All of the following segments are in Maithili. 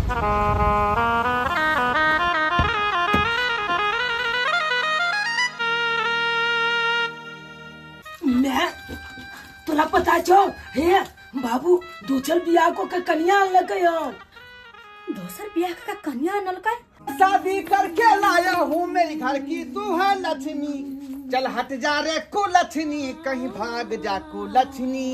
मैं तोरा पता छौ हे बाबू दोसर बियाह को के कन्या अनलकै हन। दोसर बियाह का कन्या अनलकै? शादी करके लाया हूँ मेरे घर की तू है लक्ष्मी, चल हट जा रे कुलक्ष्मी, कहीं भाग जा कुलक्ष्मी।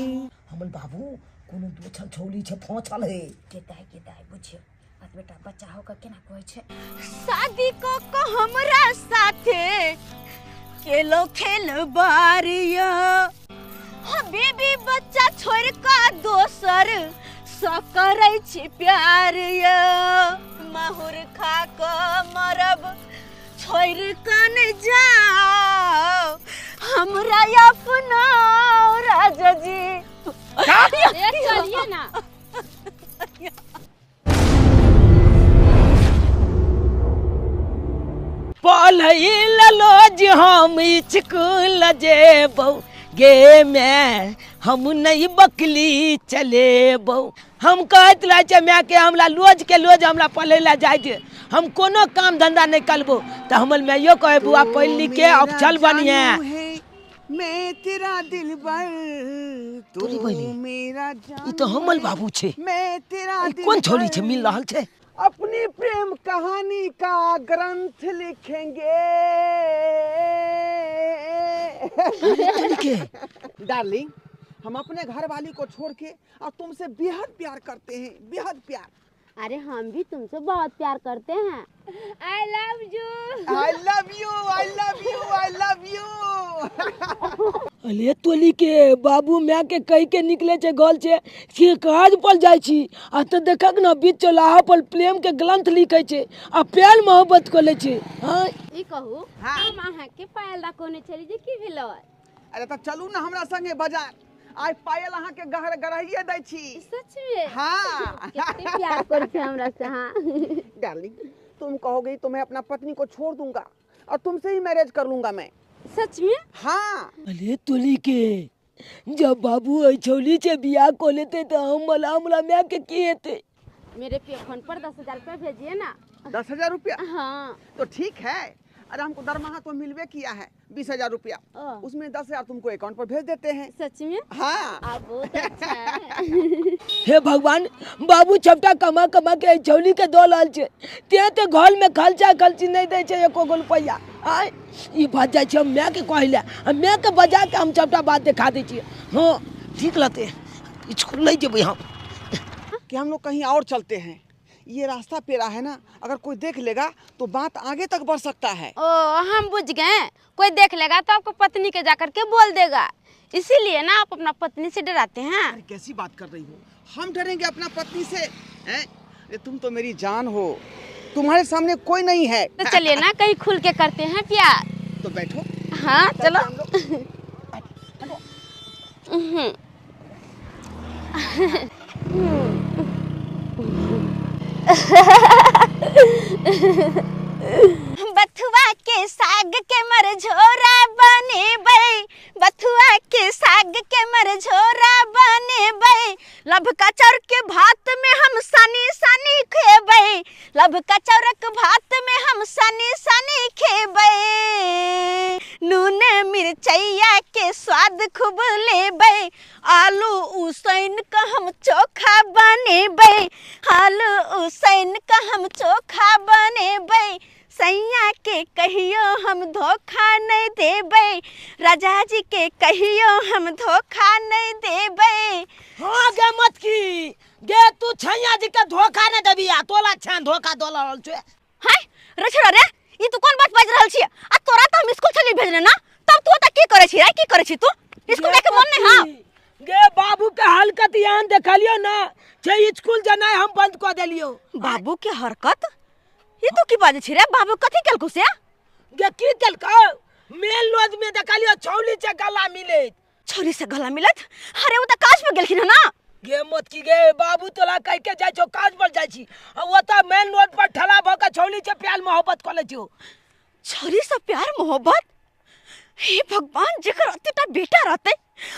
हमर बाबू कोनो दोसर छौली छै फोचल है। केदाय केदाय बुझियो आ बेटा बच्चा हो के केना कहै छै। शादी को हमरा साथे केलो खेल बारिया, बेबी बच्चा छोड़ का दोसर स करै छी प्यार यो, माहुर खा क मरब छोड़ क नै जाओ हमरा अपना राजा जी। चलिए ना। पढ़ै लो हम स्कूल जेबौ गे मैं, हम नहीं बकली चलेबौ। हम कहत रहे छै माय के हमरा लोज के लोज हमरा पढ़ै ला जाइ छै, हम कोनो काम धंधा नहीं करबो। तो हमर माइयो कहे बुआ पढ़ लिख के अफसर बनिहे। मैं तेरा दिलबर तू मेरा जान। ई तो हमर बाबू छै। मैं तेरा दिलबर। कोन छोरी छै मिल रहल छै? अपनी प्रेम कहानी का ग्रंथ लिखेंगे। डार्लिंग हम अपने घर वाली को छोड़ के और तुमसे बेहद प्यार करते हैं, बेहद प्यार। अरे हम भी तुमसे बहुत प्यार करते हैं। I love you, I love you, I love you, I love you. अरे तोली के बाबू माय के कह के निकले छे गल छे से काज पर जाय छी आ तो देखक न बीच चौराहा पर प्रेम के ग्रंथ लिखे छे आ प्यार मोहब्बत कर ले छे। हां ई कहू हम अहाँ के पायल दा कोने चली जे की भेलो? अरे त चलू ना हमरा संगे बाजार, आइ पायल अहाँ के गहर गरहिए दै छी। सच में? हां कितने प्यार कर छे हमरा से। हां डार्लिंग तुम कहोगे तो मैं अपना पत्नी को छोड़ दूंगा और तुमसे ही मैरिज कर लूंगा मैं। सच में? हाँ। अरे तोली के जब बाबू छौली से बियाह को लेते तो हम मला माय के की हेते? मेरे पे फोन पर 10,000 रुपया भेजिए ना। 10,000 रुपया? हाँ तो ठीक है। अरे हमको दरमाहा तो मिलवे किया है 20,000 रुपया, उसमें 10,000 तुमको अकाउंट पर भेज देते हैं। सच में? हाँ। आप बहुत अच्छा है। हे भगवान बाबू छपटा कमा कमा के छौली के दो लाल छे ते ते घर में खर्चा खर्ची नहीं दे छे एको गो रुपया। आय ई बात जाय छे हम माय के कहले, हम माय के बजा के हम छपटा बात देखा दै छियै। हाँ ठीक लगते स्कूल नहीं जेबै हम। कि हम लोग कहीं और चलते हैं, ये रास्ता पेरा है ना, अगर कोई देख लेगा तो बात आगे तक बढ़ सकता है। ओ हम बुझ गए, कोई देख लेगा तो आपको पत्नी के जाकर के बोल देगा, इसीलिए ना आप अपना पत्नी से डराते हैं। अरे कैसी बात कर रही हो, हम डरेंगे अपना पत्नी से? हैं? अरे तुम तो मेरी जान हो, तुम्हारे सामने कोई नहीं है। तो चलिए ना कहीं खुल के करते हैं प्यार। तो बैठो। हाँ चलो। बथुआ के साग के मरझोरा बनेबै, बथुआ के साग के मरझोरा बनेबै, लभका चाउर के भात में हम सनी सनी खेबै, लभका चाउरक भात में हम सनी सनी खेबै, नून मिरचैया के स्वाद खूब लेबै, आलू उसैन का हम चोखा बनेबै, आलू उसैन का हम चोखा बनेबै, सैया के कहियो हम धोखा नहीं देबै, राजा जी के कहियो हम धोखा नहीं देबै। हाँ गे मत की गे तू छैया जी के धोखा नहीं देबी आ तोला छान धोखा दो रहल छे। हाय रे छोरा रे, ई तू कोन बात बाज रहल छी? आ तोरा त हम स्कूल चली भेजने ना, तब तू त की करै छी रे, की करै छी तू? स्कूल जाके मन नहीं? हां गे बाबू के हरकत यहाँ देखलियो ना छे स्कूल जनाय हम बंद क देलियो। बाबू के हरकत ई तो की बाजे छी रे? बाबू कथि केलको से? गे की केलको? मेन लोज में देखलियो छौली से गला मिले। छौली से गला मिलत? अरे वो त काज पे गेलखिन ना। गे मत की गे बाबू तोला कह के जाय छौ काज पर जाय छी आ वो त मेन रोड पर ठला भ के छौली से प्यार मोहब्बत क ले छौ। छौली से प्यार मोहब्बत? हे भगवान, जेकर अतेटा बेटा रहते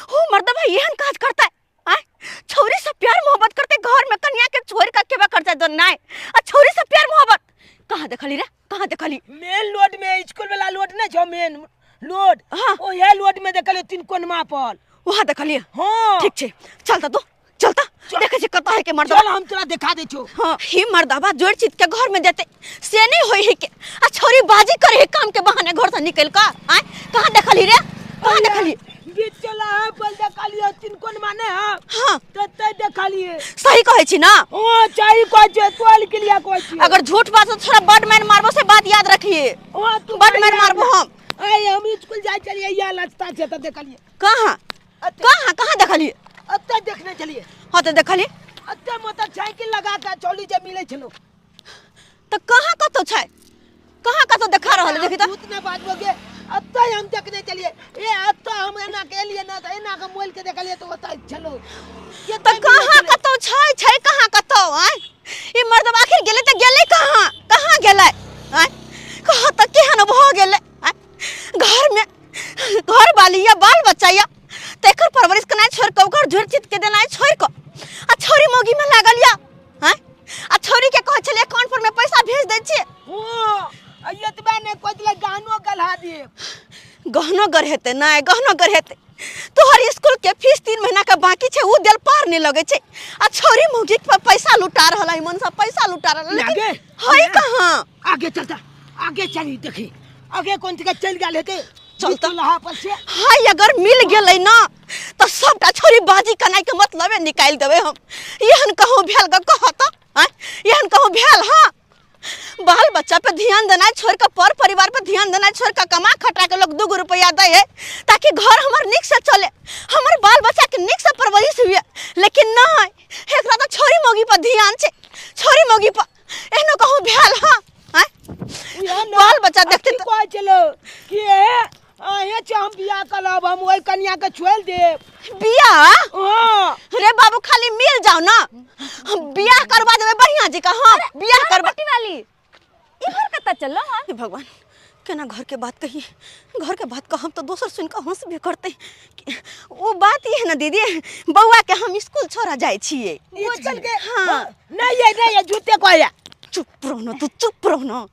हो मर्दबा एहन काज करता। आय छौरी से प्यार मोहब्बत करते घर में कन्या के छोड़ के केबा करते दो नाय आ छौरी से प्यार मोहब्बत कहाँ देखली रे कहाँ देखली मेन रोड में स्कूल वाला रोड नहीं छो मेन रोड। हाँ। ओ ये रोड में देखलियो तीन कोनमा पर वहाँ देखलिए। हाँ ठीक छे चलता तू चलता देखे छे कत है के मर्दवा। चल हम तोरा दिखा दे छो। हाँ ही मर्दवा जोड़ चित के घर में देते से नहीं होई है के आ छोरी बाजी करे है काम के बहाने घर से निकल का। आय कहाँ देखली रे कहाँ देखली बीच चला है बल देखलियो तीन कोनमा ने। हां हां तते देखलिए सही कहै छी ना। हां चाही कहै छै तोल के लिए कहै छी। अगर झूठ बात तो थोड़ा बड मैन मारबो से बात याद रखिए। हां तू बड मैन मारबो हम। आय हम स्कूल जाय चलिए या लचता छै त देखलिए। कहाँ कहाँ कहाँ देखलिए अत्ते देखने चलिए। हां त देखलिए अत्ते मोटरसाइकिल लगा के चौली जे मिले छलो त कहाँ कतो छै कहाँ कतो देखा रहल देखी त झूठ न बाजबोगे अत्ते हम देखने चलिए ए अत्ते हम एना के लिए ना त एना के मोल के देखलिए तो ओता छलो त कहाँ कतो छै छै कहाँ कतो। आय ई मर्दवा आखिर गेले त गेले कहाँ कहाँ गेले। आय कहाँ त केहन भ गेले। आय घर में घर वाली या बाल बच्चा या तेकर परवरिश कनाय छोड़ के ओकर झोर चित के देनाय छोड़ के आ छोरी मोगी में लागल या। हैं आ छोरी के कहै छले अकाउंट पर में पैसा भेज दै छी। हो एतबे ने कोइतले गहनो गलहा दिए गहनो गरहेते नै गहनो गरहेते तोहर स्कूल के फीस 3 महीना के बाकी छै उ देल पार नै लगै छै आ छोरी मोगी पर पैसा लुटा रहल है मन से पैसा लुटा रहल लेकिन है कहां। आगे चलता आगे चली देखी आगे कोन के चल गेल हेते चलता लहा पर से। हाय अगर मिल गेलै ना तो सबटा छोरी बाजी कनाइ के मतलबे निकालि देबै हम। एहन कहूँ भेल ग कहत आँय एहन कहूँ भेल। हाँ बाल बच्चा पे ध्यान देनाइ छोड़ के पर परिवार पे ध्यान देनाइ छोड़ के कमा खटा के लोग 2 रुपया दै है ताकि घर हमर नीक से चले हमर बाल बच्चा के नीक से परवरिश हुए लेकिन नहीं एकरा तो छोरी मोगी पर ध्यान छै छोरी मोगी पर एहनो कहूँ भेल। हाँ आँय बाल बच्चा देखते तो कहै छलो कि अहे छ हम बियाह करब हम ओइ कन्या के छोड़ देब बियाह। हां रे बाबू खाली मिल जाओ ना हम बियाह करवा देबै बढ़िया जी का। हां बियाह करवा वाली इधर कत चलो। हां हे भगवान केना घर के बात कही घर के बात कहम तो दोसर सुन के हंस भी करते। वो बात ये है ना दीदी बउआ के हम स्कूल छोड़ा जाय छिए चल के। हां नहीं ये नहीं ये झूठे कहया। चुप रहो ना तू चुप रहो ना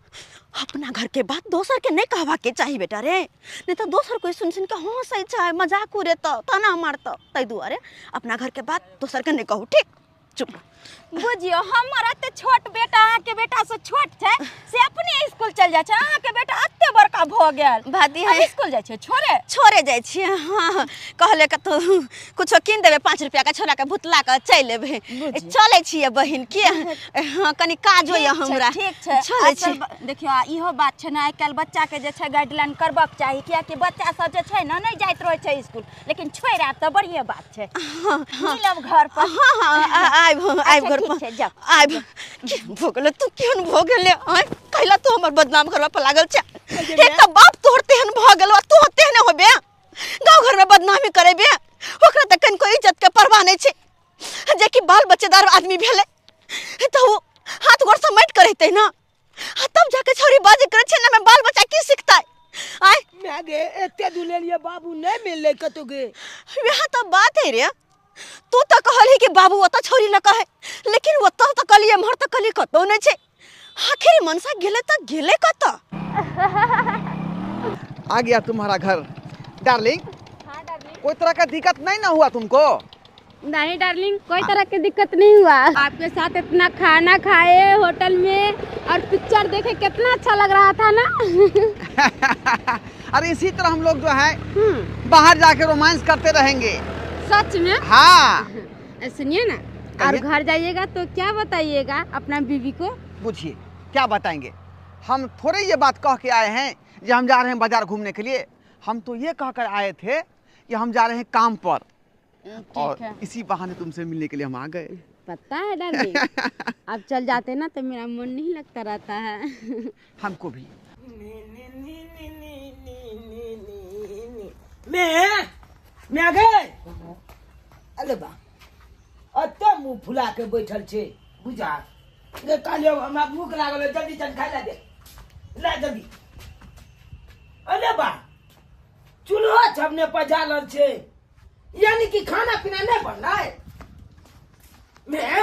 अपना घर के बात दोसर के नहीं कहवा के चाहिए बेटा रे नहीं तो दोसर कोई सुन सुन के हंसै छै मजाक उड़ेतौ ताना मारतौ ताहि दुआरे अपना घर के बात दोसर के नहीं कहू ठीक। चुप बुझियो हमर एते छोट बेटा अहाँ के बेटा से छोट छै से अपने स्कूल चल जाइ छै अहाँ के बेटा एते बड़का भ गेल भादी है स्कूल जाइ छै छोड़े छोड़े जाइ छियै। हाँ कहले कतौ कुछो कीन देबै 5 रुपया के छोड़ा के भुतला के चलि एबै चलै छियै बहिन के। हाँ कनी काजो यऽ हमरा ठीक छै चलै छी। देखियो इहो बात छै ने आइ काल्हि बच्चा के जे छै गाइडलाइन करबाक चाही कियाकि बच्चा सब जे छै ने नहि जाइत रहै छै स्कूल लेकिन छोड़ि आयब तऽ बढ़िए बात छै। मिलब घर पर। हाँ हाँ आबि आबि घर पर आबि। भऽ गेलै तू केहन भऽ गेलै आँय कैला तू हमर बदनाम करबा पर लागल छै। एक तऽ बाप तोहर तेहन भऽ गेलौ तू तेहने होबे गाँव घर में बदनामी करेबे ओकरा तऽ कनिको इज्जत के परवाह नहि छै जेकि बाल बच्चेदार आदमी भेलै तऽ ओ हाथ गोर समेट के रहतै ना तब जाके छोरी बाजी करै छै ना बाल बच्चा की सिखतै। आँय माय गे एते दुलेलियै बाबू नहि मिललै कतौ गे। वएह तऽ बात है रे तू तो कहलही कि बाबू ओतऽ छोरी लऽ कहे लेकिन ओतऽ तऽ कहलियै एम्हर तऽ कहलियै कतौ नहि छै आखिर मनसा गेलै तऽ गेलै कतऽ। आ गया तुम्हारा घर डार्लिंग। हाँ डार्लिंग कोई तरह का दिक्कत नहीं ना हुआ तुमको? नहीं डार्लिंग कोई तरह की दिक्कत नहीं हुआ। आपके साथ इतना खाना खाए होटल में और पिक्चर देखे कितना अच्छा लग रहा था ना। अरे इसी तरह हम लोग जो है बाहर जाके रोमांस करते रहेंगे। सच में? हाँ। सुनिए ना और घर जाइएगा तो क्या बताइएगा अपना बीवी को? पूछिए क्या बताएंगे हम थोड़े ये बात कह के आए हैं कि हम जा रहे हैं बाजार घूमने के लिए। हम तो ये कह कर आए थे कि हम जा रहे हैं काम पर और इसी बहाने तुमसे मिलने के लिए हम आ गए। पता है डार्लिंग आप चल जाते ना तो मेरा मन नहीं लगता रहता है। हमको भी। मैं गए अरे बा अत्ते मुँह फुला के बैठल छे बुझा गे कालियो हमरा भूख लागल है जल्दी चल खाइ ला दे ला जल्दी। अरे बा चूल्हा छबने पजालल छे यानी कि खाना पीना नहीं बनलै। मैं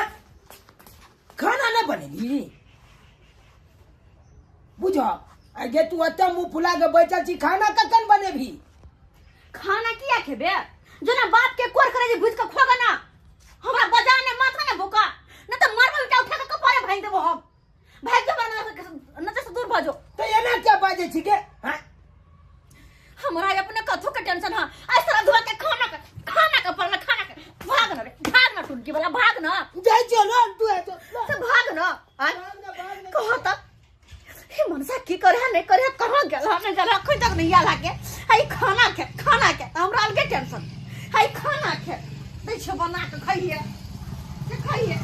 खाना नहीं बनेली बुझो आगे तू अत्ता मुंह फुला के बैठल छी खाना कखन बनेबी खाना किया खेबे जो ना बाप के कोर करे जे भुज के खोगा ना हमरा बजा ने माथा ने भूका न त मरबो बेटा उठा के कपारे भांग देबो हम भाग जो नजर से दूर भजो तो एना क्या बाजे छी के हां हमरा अपने कथो के टेंशन है आज सारा धुआ के खाना के पड़ला खाना के भाग न रे भाग न टुनकी वाला भाग न जाय चलो तू है तो तो भाग न आ कहो त हे मनसा की करे नहीं करे कहाँ गेल नहीं गेल अखन तक नहीं आला के हई खाना के हमरा अलगे टेंशन हई खाना के दै छ बना के खाइए के खाइए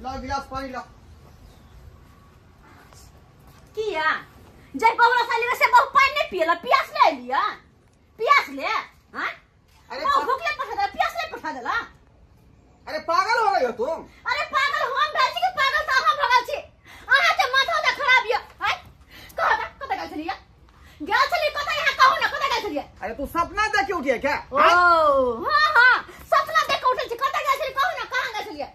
ला गिलास पानी ला किया जय बाबा साली में से बहु पानी नहीं पियला प्यास ले लिया प्यास ले हां अरे भूख ले पठा देला प्यास ले पठा देला अरे पागल हो गई हो तुम अरे पागल हम भेल छी कि पागल त अहाँ भगल छी अहाँ के माथा त खराब य हैं कह त कत गेल छलियै गेल छलियै कत यहाँ कहू न कत गेल छलियै अरे तू सपना देख के उठी है क्या ओ हां हां सपना देख के उठल छी कत गेल छलियै कहू न कहां गेल छलियै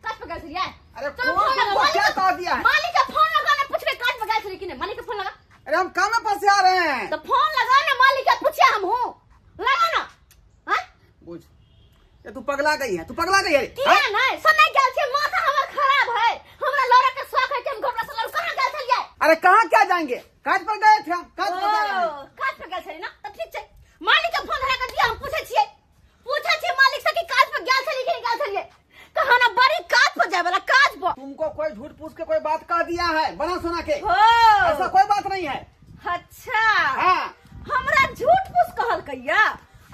कत पर गेल छलियै अरे फोन तुमको क्या कह दिया है मालिक के फोन लगा ना पूछबे कत पर गेल छलियै कि नहीं मालिक के फोन लगा अरे हम काम पर से आ रहे हैं तो फोन लगा ना मालिक के पूछे हम हूं लगा ना हां बुझ ये तू पगला गई है तू पगला गई है किया नहीं समय गेल छै माथा हमर खराब है हमरा लौरा के शौक है कि हम घबरा से लड़ कहां गेल छलियै अरे कहां क्या जाएंगे काज पर गए थे हम काज पर जा रहे हैं काज पर गेल छलियै ना त ठीक छै मालिक के फोन धरा के दिया हम पूछै छियै मालिक से कि काज पर गेल छलियै कि नहीं गेल छलियै कहां ना बड़ी काज पर जाय वाला काज पर तुमको कोई झूठ पूछ के कोई बात कह दिया है बना सुना के हो ऐसा कोई बात नहीं है अच्छा हां हमरा झूठ पूछ कहल कहिया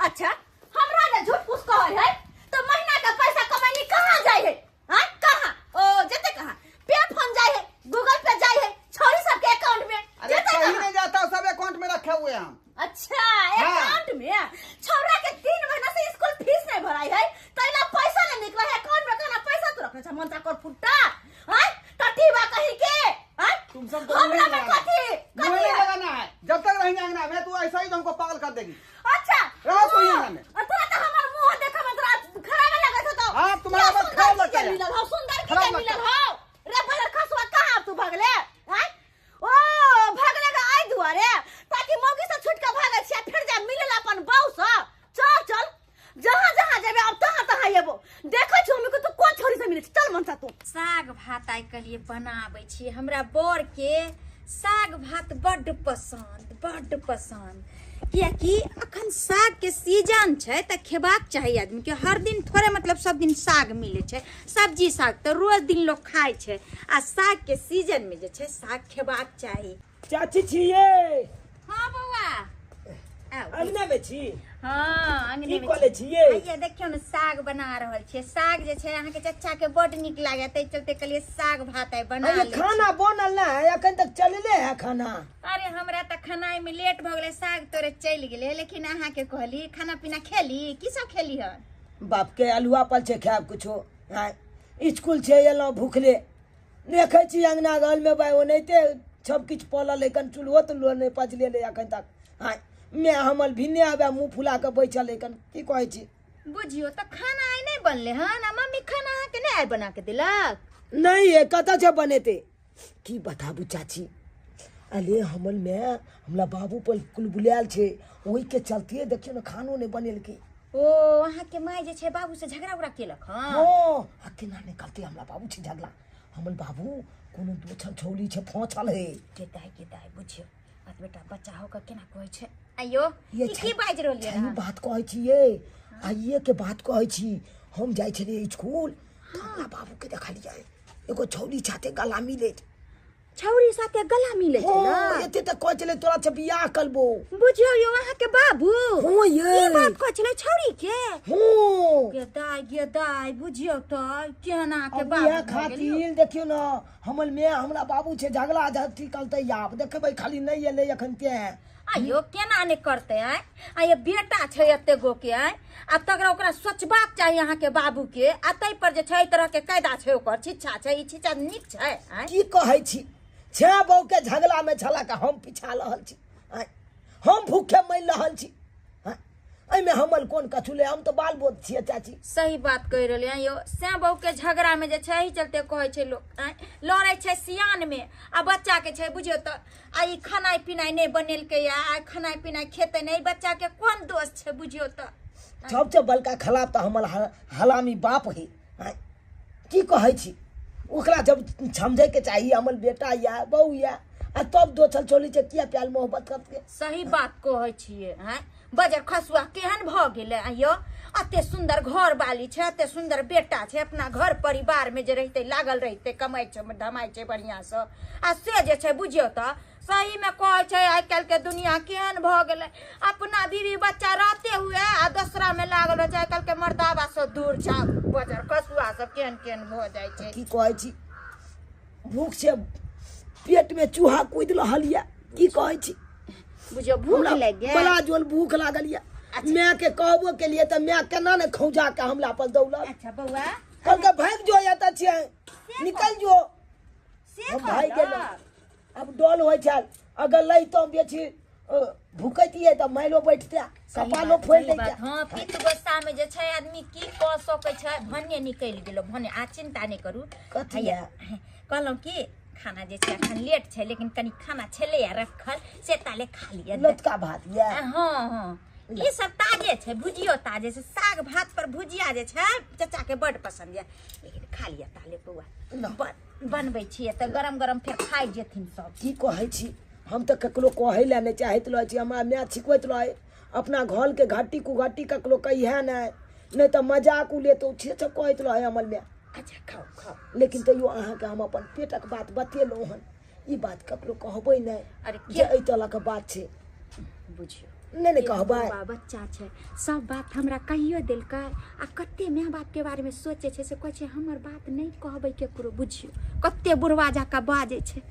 अच्छा हमरा ने झूठ पूछ कहल है तो महीना का पैसा कमानी कहां जाय है हां कहां ओ जते कहां पे फोन जाय है गूगल पे जाय है छोरी सब के अकाउंट में अरे कहीं नहीं जाता सब अकाउंट में रखे हुए हम अच्छा अकाउंट में छोरा के 3 महीना से स्कूल फीस नहीं भराई है तैला पैसा नहीं निकला है अकाउंट में कना पैसा तो रखने छ मनता कर फुट्टा हां टटी बा कहीं के हां तुम सब को हमरा में कथी कथी लगाना है जब तक रहेंगे अंगना में तू ऐसा ही हमको पागल कर देगी अच्छा रहो कोई अंगना में और तोरा तो हमर मुंह देखे में तोरा खराब लगै छ तो हां तुम्हारा बात खराब लगता है मिलल हो सुंदर की मिलल हो रे बजर खसुआ कहां तू भगले हां ओ भगले का आई दुआरे ताकि मौगी से छूट के भागै छियै फिर जा मिलल अपन बाऊ से चल चल जहां जहां जेबे अब तहां तहां एबो देखै छी हम के तू कोन छोरी से मिलै छी चल मनसा तू साग भात आइ कहलिए बनाबै छी हमरा बर के साग भात बड्ड पसंद बड्ड पसंद कियाकि अखन साग के सीजन छै त खेबाक चाही आदमी के हर दिन थोड़े मतलब सब दिन साग मिले छै सब्जी साग त रोज दिन लोग खाइ छै आ साग के सीजन में जे छै साग खेबाक चाही चाची छियै हां बौआ अंगना में छी हां अंगने में की कहले छियै आइए देखियौ ने साग बना रहल छियै साग जे छै अहाँ के चचा के बड नीक लागे तै चलते कहलिए साग भात आइ बना ले खाना बनल ना है अखन तक चलले है खाना अरे हमरा त खानाय में लेट भ गेलै साग तोरे चलि गेलै लेकिन अहाँ के कहली खाना पीना खेली की सब खेली हन बाप के अलुआ पल छै खायब कुछो हां स्कूल छै एलौ भूखले देखै छी अंगना घर में भाई ओनाहिते सब किछु पलल लेकिन चूल्हो तुल्हो नहीं पचले ले अखन तक हां मैं हमल भिन्ने आबे मुंह फुला के बैठल लेकिन की कहै छी बुझियो त खाना आइ नहीं बनले हन आ मम्मी खाना अहाँ के नहीं आइ बना के देलक नहीं है कतऽ छै बनेते की बताबू चाची अले हमल में हमरा बाबू पर कुल बुलायल छै ओहि के चलते देखियो ने खानो नहीं बनेलकै ओ अहाँ के माय जे छै बाबू से झगड़ा उगड़ा केलक हन हां आ केना नहीं करते हमरा बाबू छै झगड़ा हमल बाबू कोनो दोछल छौली छै फोछल है के दाइ बुझियो बात बेटा बच्चा हो के केना कहै छै आइयो ये ई की बाजि रहल छै बात कहै छियै आइए के बात कहै छी हम जाइ छलियै स्कूल तऽ हमरा बाबू के देखलियै एगो छौली छाते गला मिले छौरी साथे गला मिले हो छलै एते तऽ कहै छलै तोरा से बियाह करबो बुझियो यो अहाँ के बाबू हो ये ई बात कहै छलै छौरी के हो गे दाइ बुझियो तऽ केना के अब बाबू इएह भऽ गेलियौ। खातिर देखियौ ने हमर माय हमरा बाबू छै झगड़ा झगड़ी करतै आब देखबै खाली नहि एलै एखन ते आइयो केना नहि करतै आय आइयो बेटा छै एते गो के आय आ तकरा ओकरा सोचबाक चाही अहाँ के बाबू के आ ताहि पर जे छै एहि तरह के कायदा छै ओकर शिक्षा छै ई शिक्षा नीक छै आय की कहै छी छे बहू के झगड़ा में छला के हम पिछा रहल छी आय हम भूखे मरि रहल छी। एहिमे हमर कोन कछुले, हम तऽ बाल बोध छियै चाची। सही बात कहि रहलियै हँ यौ। सैं बहू के झगड़ा में जे छै एहि चलते कहै छै लोक, लड़ै छै सियान में आ बच्चा के छै बुझियौ तऽ आ ई खेनाइ पिनाइ नहि बनेलकै आ खेनाइ पिनाइ खेतै नहि, बच्चा के कोन दोष छै बुझियौ तऽ। सबसे बड़का खराब तऽ हमर हलामी बाप है। की कहै छी, ओकरा जब समझैके चाही हमर बेटा या बहू या, आ तब दोसर चोली छै किया प्यार मोहब्बत करके। सही बात कहै छियै। हैं बजर खसुआ केहन भऽ गेलै आइयो, एते सुंदर घर वाली छै, एते सुंदर बेटा छै, अपना घर परिवार में जे रहितै लागल रहितै, कमाइ छै धमाइ छै बढ़िआँ सँ, आ से जे छै बुझियौ तऽ सही में कहै छै आइ काल्हि के दुनिया केहन भऽ गेलै, अपना बीवी बच्चा रहते हुए आ दोसरा में लागल रहै छै। आइ काल्हि के मर्दाबा सब दूर छै, बजर खसुआ सब केहन केहन भऽ जाइ छै। की कहै छी, भूख से पेट में चूहा कूदि रहल यऽ, की कहै छी बुझियौ भूख लागि गेल, बड़ा जोर भूख लागल यऽ। माय के कहबो के लिए तऽ माय केना ने खौजा के हमला पर दौड़ल। अच्छा बौआ कहलकै भागि जो एतऽ छियै, निकल जो। हम भागि गेलहुँ। अब डोल होइ छल, अगर लैतहुँ बेसी भूकैतियै तऽ माइलो बैठते, कपालो फोड़ि दैते। हाँ पित्त गुस्सा में जे छै आदमी की कऽ सकै छै, भने निकलि गेलो भने, आ चिंता नहि करू। कथी कहलहुँ कि खाना जे छै अखन लेट छै, लेकिन कनी खाना छलैया रखल से ताले खा लिअ। लतका भात या? हाँ हाँ ई सब ताजे छै, भुजियो ताजे छै, साग भात पर भुजिया जे छै चचा के बड पसंद या, लेकिन खा लिअ ताले बौआ, बनबै छियै तऽ गरम गरम फेर खाइ जेथिन सब। की कहै छी, हम तऽ ककरो कहै लए नहि चाहैत रहै छी, हमरा माय छिकबैत रहै अपना घर के घाटी कुघाटी ककरो कहिहे नहि, नहि तऽ मजाक उलेतौ, से सब कहैत रहै हमर माय। अच्छा खाओ खाओ। लेकिन तैयो अहाँके हम अपन पेटक बात बतेलहुँ हन, ई बात ककरो कहबै नहि। अरे जे एहि तरहके बात छै बुझियौ नहि नहि कहबै। बच्चा छै सब बात हमरा कहियो देलकै, आ कते माय बाप के बारे में सोचे छै से कहै छै हमर बात नहि कहबै केकरो, बुझियौ कते बुढ़वा जाका बाजै छै।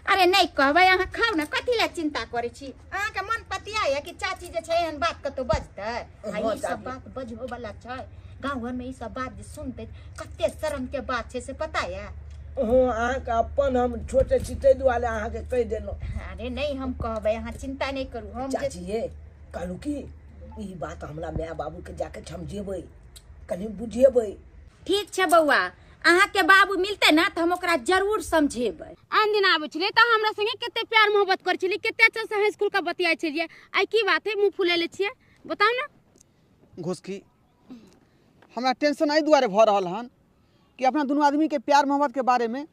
अरे नहि कहबै, अहाँ खाउ ने, कथी लए चिंता करै छी, अहाँके मन पतिया यऽ कि चाची जे छै एहन बात कतौ बजतै? आ ई सब बात बजहो वाला छै, गाँव घर में ई सब बात जे सुनतै कते शर्म के बात छै से पता यऽ? हाँ अहाँके अपन हम छोटे छी ताहि दुआरे अहाँके कहि देलहुँ। अरे नहीं हम कहबै, अहाँ चिंता नहीं करू। हम चाची ये कहलहुँ कि ई बात हमरा माय बाबू के जाके समझेबै, कनि बुझेबै। ठीक छै बौआ, अहाँके बाबू मिलतै ना तऽ हम ओकरा जरूर समझेबै। आन दिन आबै छलियै तऽ हमरा संगे कते प्यार मोहब्बत करै छलियै, कते अच्छा से हँसि खुलि कऽ बतियाइ छलियै, आइ की बात है मुँह फुलेले छियै बताउ ना। घुसकी हमरा टेंशन एहि दुआरे भऽ रहल हन कि अपना दुनू आदमी के प्यार मोहब्बत के बारे में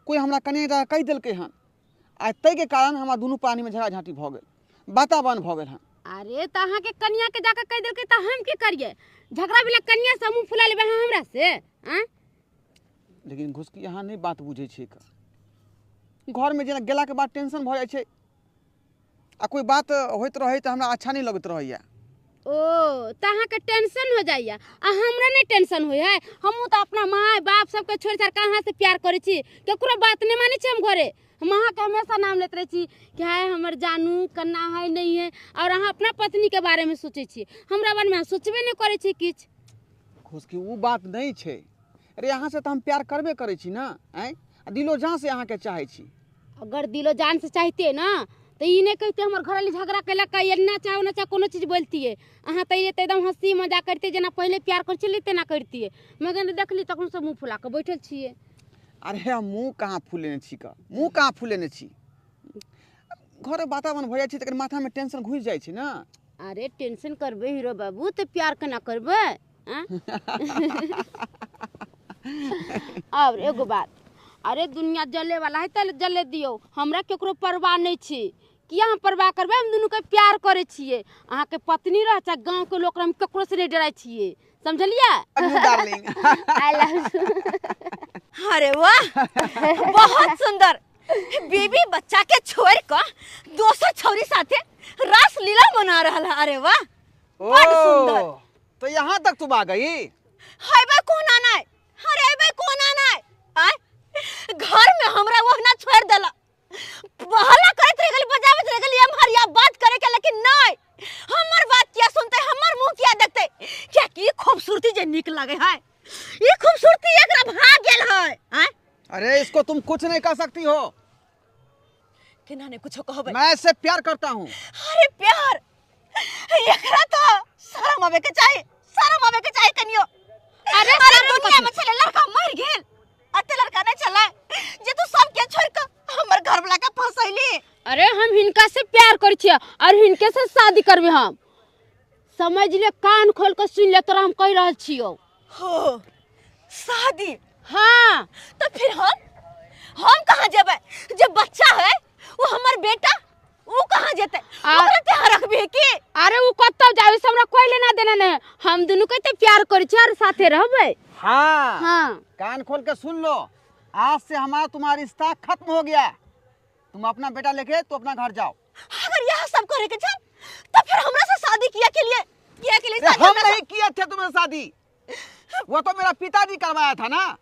कोई हमरा कने कहि देलकै हन, आ ताहिके कारण हमरा दुनू प्राणी में झगड़ा झाँटी भऽ गेल, वातावरण भऽ गेल हन। अरे तऽ अहाँके कनिया के जाके कहि देलकै तऽ हम की करियै, झगड़ा भेलै कनिया से मुँह फुला लेबै अहाँ हमरा से? आँ लेकिन घुसकी अहाँ नहि बात बुझै छियै, घर में जेना गेलाके बाद टेंशन भऽ जाइ छै, आ कोई बात होइत रहै तऽ हमरा अच्छा नहि लगैत रहैया। ओ तऽ अहाँके टेंशन हो जाइए आ हमरा नहि टेंशन होइ है? हमहूँ तऽ अपना माय बाप सबके छोड़ि छाड़ि कऽ अहाँ से प्यार करै छी, ककरो बात नहि मानै छी हम घरे। हम अहाँके हमेशा नाम लैत रहै छी कि हाय हमर जानू कन्ना है नहीं है, और अहाँ अपना पत्नीके बारेमे सोचै छी, हमरा बारेमे अहाँ सोचबे नहि करै छी किछु। खुशकी ओ बात नहि छै, अरे अहाँ से तऽ हम प्यार करबे करै छी ना, आँय आ दिलो जान से अहाँके चाहै छी। अगर दिलो जान से चाहते ना तो ई नहीं कहते हमर घरवाली झगड़ा केलक, एना चाहे ओना चाहे कोनो चीज बोलतियै, अहाँ तऽ एकदम हँसी मजाक करतियै, जेना पहिले प्यार करै छलियै तेना करतियै, मगर देखली तखन सब मुँह फुला कऽ बैठल छियै। अरे हम मुँह कहाँ फुलेने छी, का मुँह कहाँ फुलेने छी, घर वातावरण भऽ जाइ छै तकर माथामे टेंशन घुसि जाइ छै ना। अरे टेंशन करबै हीरो बाबू तऽ प्यार केना करबै? और एगो बात, अरे दुनिया जले वाला है तऽ जले दियौ, हमरा केकरो परवाह नहि छै, किया हम परवाह करबै, हम दुनूके प्यार करै छियै, अहाँके पत्नी रह चाहे गाँवके लोक रह, हम ककरो से नहि डराइ छियै, समझलियै? I love you. अरे वाह बहुत सुंदर, बीबी बच्चा के छोड़ कऽ दोसर छौरी साथे रास लीला मना रहल है। अरे वाह बड़ सुंदर। तो यहाँ तक तुम आ गई? हाय कोन आना है, अरे कोन आना है, आय घर में हमरा वो ना छोड़ देला, बहला करैत रह गेली, बजाबैत रह गेली, हम हरिया बात करे के, लेकिन नहीं हमर बात किया सुनते, हमर मुंह किया देखते, क्या की खूबसूरती जे निक लगे है, ये खूबसूरती एकरा भाग गेल है। आय अरे इसको तुम कुछ नहीं कर सकती हो। केना ने कुछो कहबै। मैं इससे प्यार करता हूँ। अरे प्यार एकरा तो शरम आवे के चाही, शरम आवे के चाही कनियो। अरे अरे दुनिया में छले लड़का मर गेल, अते लड़का नहीं चला जे तू सब के छोड़ के हमर घर वाला के फसैली। अरे हम हिनका से प्यार करै छियै और हिनके से शादी करबै हम, समझ ले, कान खोल के सुन ले तोरा हम कहि रहल छियौ। हो शादी? हाँ। तो फिर हम कहाँ जेबै? जे बच्चा है वो हमर बेटा, वो कहाँ जेतै? ओकरा ते रखबी की? अरे वो कतौ जावे से हमरा कोई लेना देना नहीं, हम दुनू के ते प्यार करै छियै और साथे रहबै। हाँ हाँ। कान खोल के सुन लो, आज से हमारा तुम्हारा रिश्ता खत्म हो गया। तुम अपना बेटा लेके तो अपना घर जाओ। अगर यह सब करे के छल तो फिर हमरा से शादी किया के लिए, किया के लिए शादी? हम नहीं किए थे तुम्हें शादी, वो तो मेरा पिताजी करवाया था ना।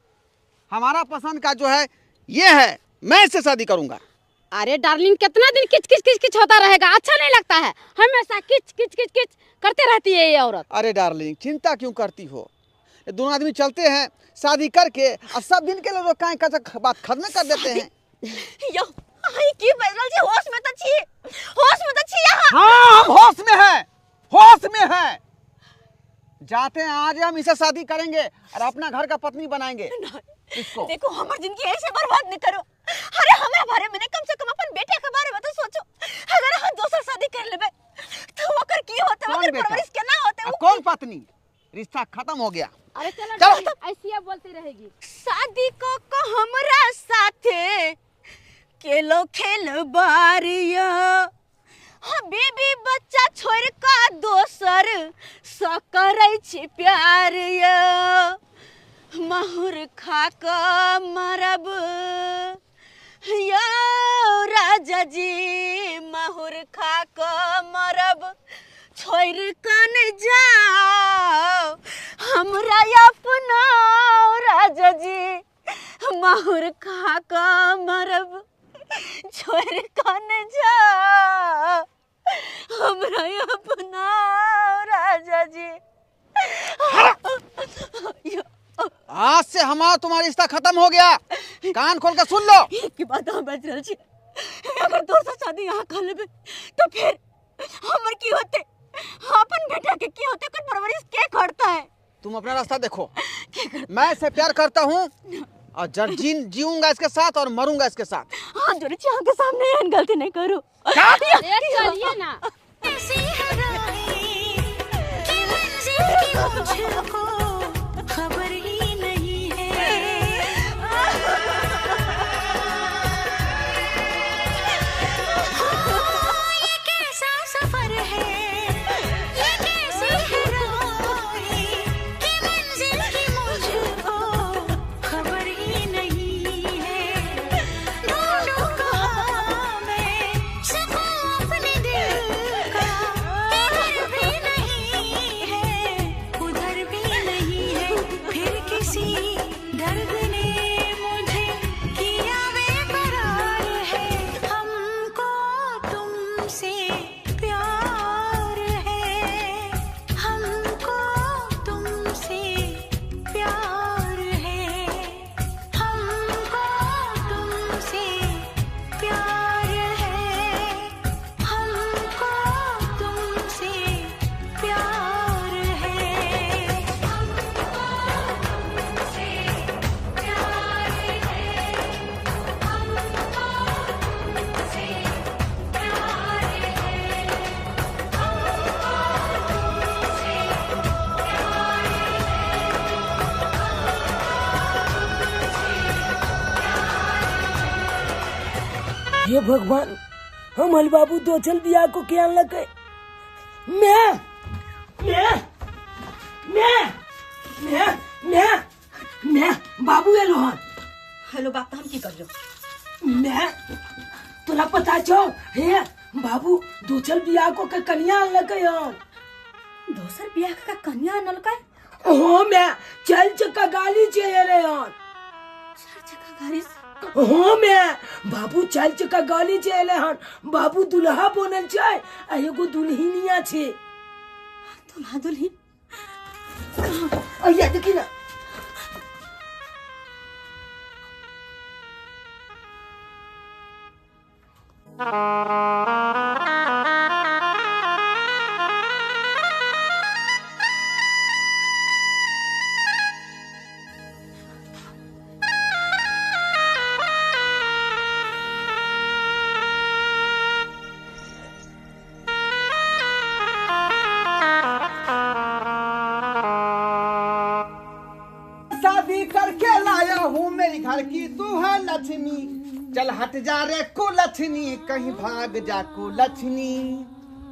हमारा पसंद का जो है ये है, मैं इससे शादी करूंगा। अरे डार्लिंग कितना दिन किच किच किच किच होता रहेगा, अच्छा नहीं लगता है, हमेशा किच किच किच किच करते रहती है ये औरत। अरे डार्लिंग चिंता क्यों करती हो, दोनों आदमी चलते हैं शादी करके और सब दिन के लिए लोग बात खत्म कर देते हैं। यो आई की बदल जी, होश में तो छी, होश में तो छी यहाँ। हाँ हम होश में हैं, होश में हैं। जाते हैं आज हम इसे शादी करेंगे और अपना घर का पत्नी बनाएंगे इसको। देखो हमारी जिंदगी ऐसे बर्बाद नहीं करो। अरे हमारे बारे में नहीं, कम से कम अपन बेटे के बारे में तो सोचो। अगर हम दोसर शादी कर लेबे तो ओकर की होते, ओकर परवरिश केना होते? कौन पत्नी? रिश्ता खत्म हो गया। अरे चलो चलो, ऐसी बोलती रहेगी। शादी को हमरा साथे केलो खेल बारिया, बीबी बच्चा छोड़ का दोसर स करै छी प्यार यो, माहुर खा क मरब यो राजा जी, माहुर खा क मरब छोड़ कन जाओ हमरा अपना राजा जी, माहुर खा क मरब छोड़ कन जाओ हमरा अपना राजा जी। आज से हमारा तुम्हारा रिश्ता खत्म हो गया, कान खोल कर सुन लो। एक बात हम बच रहल छी, अगर दोसर शादी यहाँ कर लेबे तो फिर हमर की होते, अपन बेटा के की होते, कोई परवरिश के करता है? तुम अपना रास्ता देखो, मैं इसे प्यार करता हूँ और जब जीऊंगा इसके साथ और मरूंगा इसके साथ। हाँ जोड़ी के सामने एहन गलती नहीं करो। चलिए ना। खबर ही नहीं है ये कैसा सफर है, ये कैसी है राहें कि मंजिल की मुझको खबर ही नहीं है। ढूंढूं कहाँ मैं सकूं अपने दिल का, इधर भी नहीं है उधर भी नहीं है, फिर किसी दर्द ने मुझे किया बेकरार है। हमको तुमसे प्यार है, हमको तुमसे प्यार है, हमको तुमसे प्यार है, हमको तुमसे प्यार है, हमको तुमसे प्यार है, हमको तुमसे प्यार है, हमको तुमसे प्यार हे भगवान, हम हल बाबू दोचल बिया को क्या लगे। मैं मैं मैं मैं मैं मैं बाबू एलो हन। हेलो बाप, हम की कर मैं तोरा पता छौ हे बाबू दोचल बिया को के कन्या लगे हन। दोसर बियाह का कन्या अनलकै? हो मैं चल चक्का गाली छे एले हन। चार चक्का गाड़ी से? हो मैं बाबू चल चक्का गाली छे एले हन। बाबू दुल्हा बनल छै आ एगो दुल्हिनिया छे। दुल्हा दुल्हिन? अइया देखी ना। करके लाया हूँ मेरी घर की तू है लक्ष्मी, चल हट जा रे कुलक्ष्मी, कहीं भाग जा कुलक्ष्मी।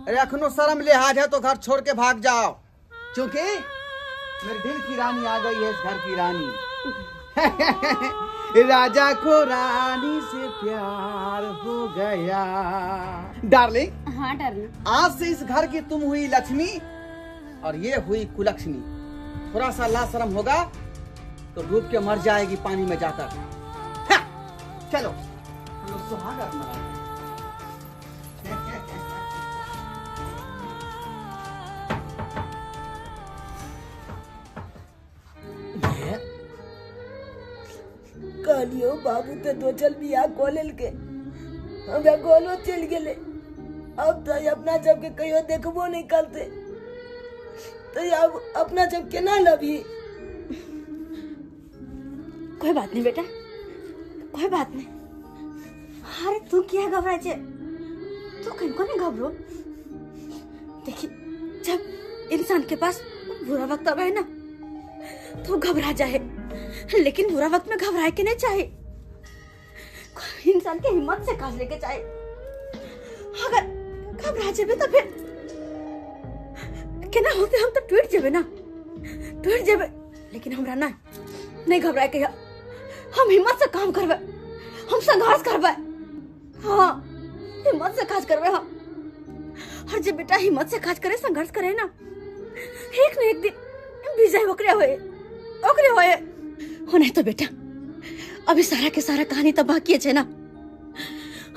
अरे अखनो शर्म लिहाज है तो घर छोड़ के भाग जाओ, क्योंकि मेरे दिल की रानी आ गई है, इस घर की रानी। राजा को रानी से प्यार हो गया। डार्लिंग। हाँ डार्लिंग। आज से इस घर की तुम हुई लक्ष्मी और ये हुई कुलक्ष्मी। थोड़ा सा ला शर्म होगा तो डूब के मर जाएगी पानी में जाकर। हाँ, चलो हम लोग सुहाग मनाते। कहलियो बाबू तो दोचल बियाह कऽ लेलकै, हमरा गोलो चलि गेलै। अब तो अपना सबके कहियो देखबो नहीं करते, तो अब अपना सब केना लबी। कोई बात नहीं बेटा, कोई बात नहीं। अरे तू क्या घबरा छे, तू कहीं को नहीं घबरो। देखी जब इंसान के पास बुरा वक्त आवे ना तो घबरा जाए, लेकिन बुरा वक्त में घबराए के नहीं चाहे। इंसान के हिम्मत से काज लेके चाहे। अगर घबरा जाबे तो फिर केना होते, हम तो टूट जाबे ना, टूट जाबे। लेकिन हमरा ना नहीं घबराए के, हम हिम्मत से काम करबे, हम संघर्ष करबे। हाँ हिम्मत से काज करबे हम। और जब बेटा हिम्मत से काज करे, संघर्ष करे ना, एक न एक दिन विजय ओकरे होए, ओकरे होए। हो नहीं तो बेटा अभी सारा के सारा कहानी तो बाकी है ना।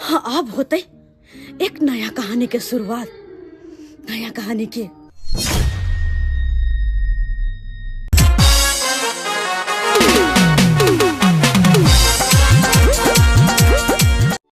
हाँ अब होते एक नया कहानी के शुरुआत, नया कहानी के।